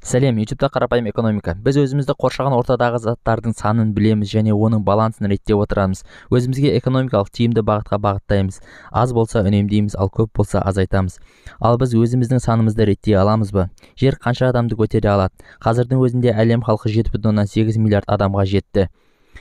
Сәлем, YouTube'да қарапайым экономика. Біз өзімізді қоршаған ортадағы заттардың санын білеміз және оның балансын реттеп отырамыз. Өзімізге экономикалық тиімді бағытқа бағыттаймыз. Аз болса үнемдейміз, ал көп болса азайтамыз. Ал біз өзіміздің санымызды реттей аламыз ба? Жер қанша адамды көтере алады? Қазірдің өзінде әлем халқы 7,8 миллиард адамға жетті.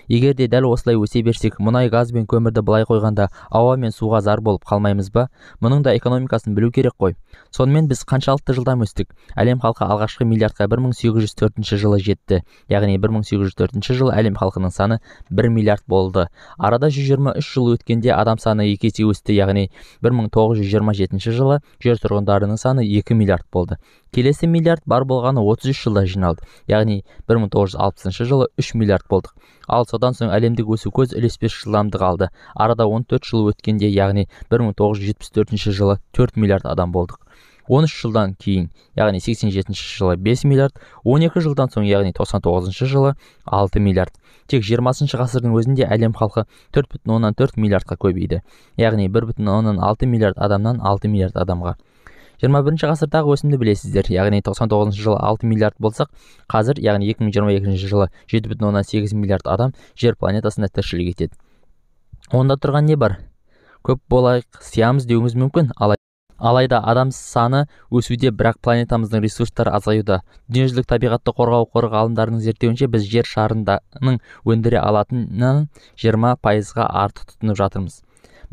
Егер де дәл осылай өсе берсек, мұнай, газ бен көмірді былай қойғанда, ауа мен суға зар болып қалмаймыз ба? Мұның да экономикасын білу керек қой. Сонымен біз қаншалықты жылдам өстік? Әлем халқы алғашқы миллиардқа 1804 жылы жетті. Яғни 1804 жылы әлем халқының саны 1 миллиард болды. Арада 123 жыл өткенде адам саны екі есе өсті, яғни 1927 жылы жер тұрғындарының саны 2 миллиард болды. Келесі миллиард бар болғаны 33 жылда жиналды, яғни 1960 жылы 3 миллиард болдық. Ал содан соң әлемдік өсу көз ілеспес жылдамдық алды. Арада 14 жыл өткенде, яғни 1974 жылы 4 миллиард адам болдық. 13 жылдан кейін, яғни 87 жылы 5 миллиард, 12 жылдан соң, яғни 99 жылы 6 миллиард. Тек 20 ғасырдың өзінде әлем халқы 4,4 миллиардқа көбейді. Яғни 1,6 миллиард адамнан 6 миллиард адамға. 21 ғасырдағы өсімді білесіздер, яғни 99 жылы 6 миллиард болсақ, қазір, яғни 2022 жылы 7,8 миллиард адам жер планетасында тіршілік етеді. Онда тұрған не бар? Көп болайық, сиямыз деуіңіз мүмкін, алайда адам саны өсуде, бірақ планетамыздың ресурстары азаюда. Дүниежүзілік табиғатты қорғау қоры ғалымдарының зерттеуінше, біз жер шарының өндіре алатынын 20%-ға артық тұтынып жатырмыз.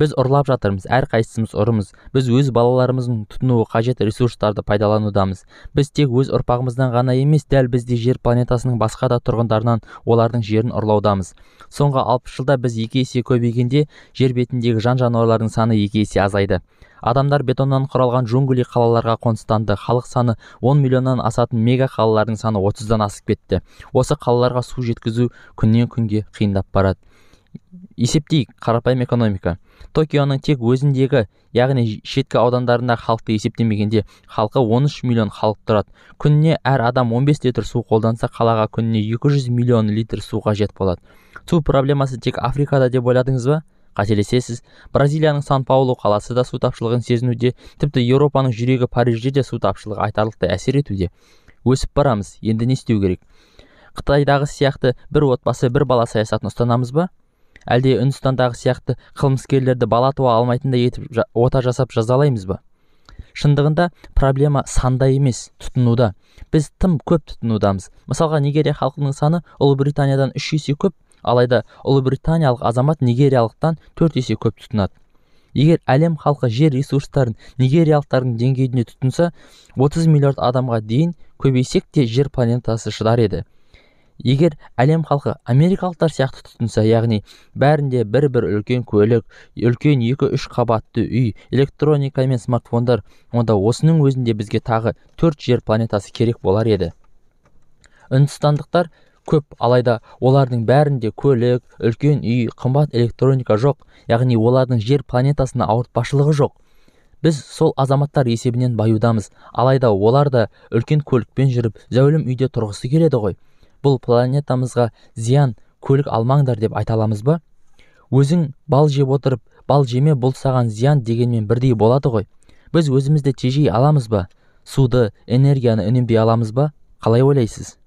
Біз ұрлап жатырмыз, әрқайсымыз ұрымыз. Біз өз балаларымыздың тұтынуы қажет ресурстарды пайдаланудамыз. Біз тек өз ұрпағымыздан ғана емес, дәл біздей жер планетасының басқа да тұрғындарынан олардың жерін ұрлаудамыз. Соңғы 60 жылда біз 2 есе көбейгенде, жер бетіндегі жан-жануарлардың саны 2 есе азайды. Адамдар бетоннан құралған джунгли қалаларға қоныстанды. Халық саны 10 миллионнан асатын мега қалалардың саны 30-дан асып кетті. Осы қалаларға су жеткізу күннен күнге қиындап барады. Есептейік, қарапайым экономика. Токионың тек өзіндегі, яғни шеткі аудандарында халықты есептемегенде, халқы 13 миллион халық тұрады. Күніне әр адам 15 литр су қолданса, қалаға күніне 200 миллион литр су қажет болады. Су проблемасы тек Африкада деп ойладыңыз ба? Қателесесіз. Бразилияның Сан-Паулу қаласы да су тапшылығын сезінуде, тіпті Еуропаның жүрегі Парижде де су тапшылығы айтарлықтай әсер етуде. Өсіп барамыз, енді не істеу керек? Қытайдағы сияқты бір отбасы, бір бала саясатын ұстанамыз ба? Әлде Үндістандағы сияқты қылмыскерлерді бала туа алмайтындай етіп ота жасап жазалаймыз ба? Шындығында проблема санда емес, тұтынуда. Біз тым көп тұтынудамыз. Мысалға, Нигерия халқының саны Ұлыбританиядан 3 есе көп, алайда ұлыбританиялық азамат нигериялықтан 4 есе көп тұтынады. Егер әлем халқы жер ресурстарын нигериялықтардың деңгейінде тұтынса, 30 миллиард адамға дейін көбейсек те жер планетасы шыдар еді. Егер әлем халқы америкалықтар сияқты тұтынса, яғни бәрінде бір-бір үлкен көлік, үлкен 2-3 қабатты үй, электроника мен смартфондар, онда осының өзінде бізге тағы 4 жер планетасы керек болар еді. Үндістандықтар көп, алайда олардың бәрінде көлік, үлкен үй, қымбат электроника жоқ, яғни олардың жер планетасына ауыртпашылығы жоқ. Біз сол азаматтар есебінен баюдамыз, алайда олар да үлкен көлікпен жүріп, зәулім үйде тұрғысы келеді ғой. Бұл планетамызға зиян, көлік алмаңдар деп айта аламыз ба? Өзің бал жеп отырып, бал жеме, бұл саған зиян дегенмен бірдей болады ғой. Біз өзімізді тежей аламыз ба? Суды, энергияны үнемдей аламыз ба? Қалай ойлайсыз?